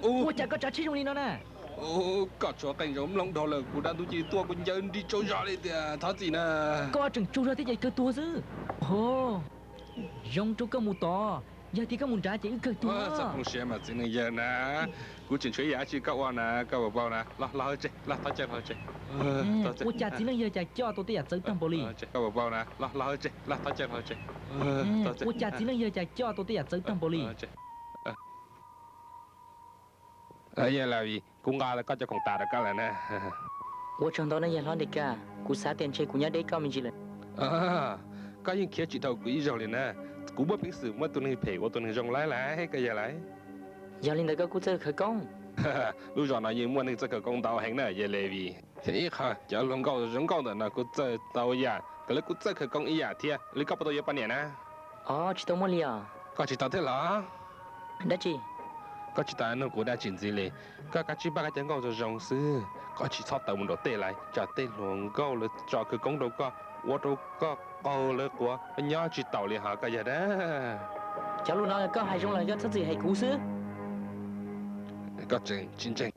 Ua cas koj tsav tsheb zoo li no na? Koj tshuav qee zaus mloog dhau lawm, kuv dab ntub cia li tuaj kuv ncaws nrig tsaug zog li tias thov txim na. Koj tseem tsaug zog thiab ces kawg tuag xwb. Ho, zoo rau koj mus tod, yog tias koj mus nrad ces wb kawg tuag. Txhob poob siab mas txiv neej yawg na, kuv tseem tshuav ib yam dab tsi koj ua na, koj puas paub na. Los los hauv tsev, los thov caw los hauv tsev. Ua cas txiv neej yawg cas coj tau tej yam txawv tag npaum li? Koj puas paub na, los los hauv tsev, los thov caw los hauv tsev. Ua cas txiv neej yawg cas coj tau tej yam txawv tag npaum li? Yog li, kuv nqa koj cov khoom tas rau koj lawm na. Ua tsaug ntau na yawg hlob Nde Kaj, kuv xav tias ntshe kuv nyob deb koj me ntsis lawm. Koj yeej khiav tsis dhau kuv ib zaug li na. Kuv muaj peev xwm muab tus neeg phem ua tus neeg zoo laib lawm, koj yawg lawm. Yog li ntawd koj kuj txawj khawv koob? Lub zos no yeej muaj neeg txawj khawv koob ntau heev na yawg Levis. Ib qho cov hluas nkauj zoo nkauj ntawm no kuj txawj tau yam, kom lawv kuj txawj khawv koob ib yam thiab li. Koj puas tau yuav poj niam na? Os, tsis tau muaj li os. Koj tsis tau thiab los? Dab tsi? Koj tsis tau nug kuv dab tsi ntxiv li. Koj kav tsij npaj koj cov nkauj zoo zoo xwb, koj tsis txhob tawm mus nraum tej lawm, tsam tej hluas nkauj lawv tso khawv koob rau koj, ua rau koj qaug lawv quav, nyob tsis taus li hos koj yawg dab. Cov lus no koj hais zoo los koj txhob txwm hais kuv xwb. Koj tseem tsis ntseeg.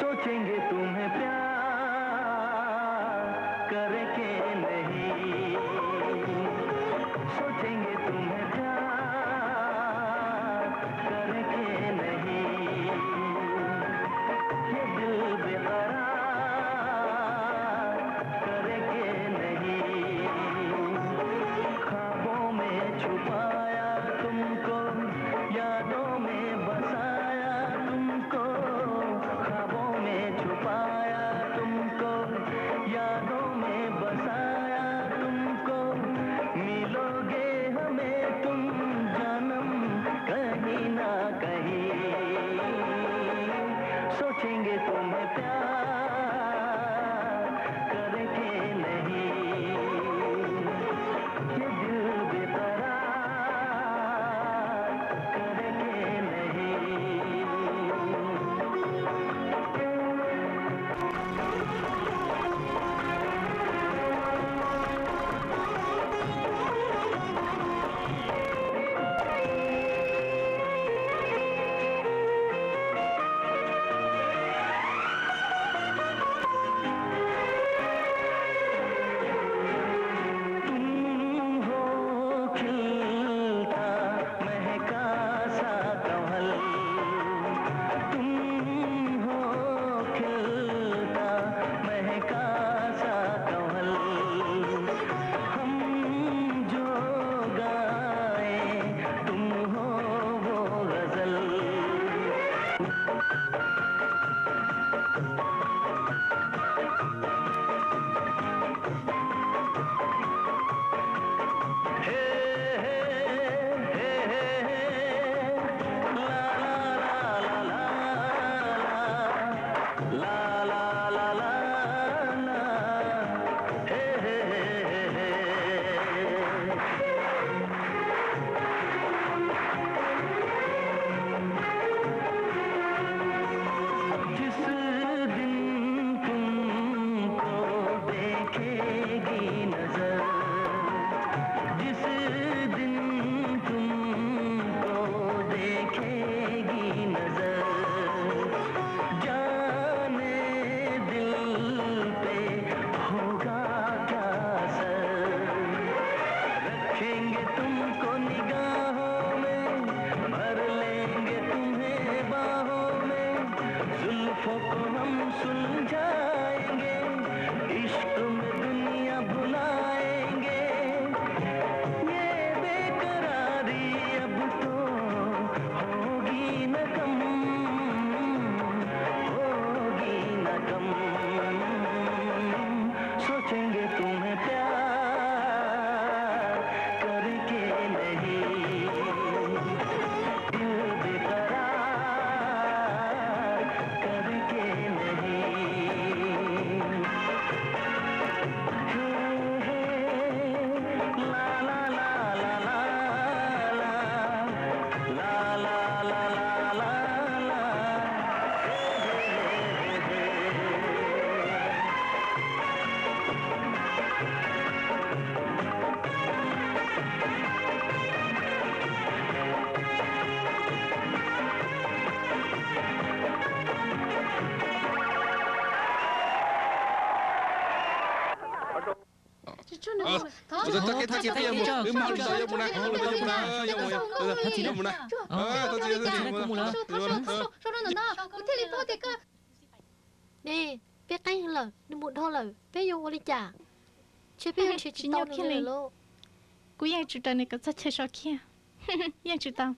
सोचेंगे तुम्हें प्यार करके नहीं, सोचेंगे तुम्हें प्यार करके नहीं, ये दिल बेकरार करके नहीं, ख्वाबों में छुपाया तुमको, यादों में बसाया तुमको, ख्वाबों में छुपाया तुमको, यादों में बसाया तुमको, मिलोगे हमें प्यार करके नहीं, दिल बेकरार करके नहीं। हे, हे, ला, ला, ला, ला, ला, ला। Ne, peb qeeb lawm, nws mus dhau lawm, peb yuav ua li cas? Ntshe peb yuav nrhiav tsis tau nws li lawm lauj. Kuv yeej tsis raws nws kom txog chaw so kiag. Yeej tsis tau.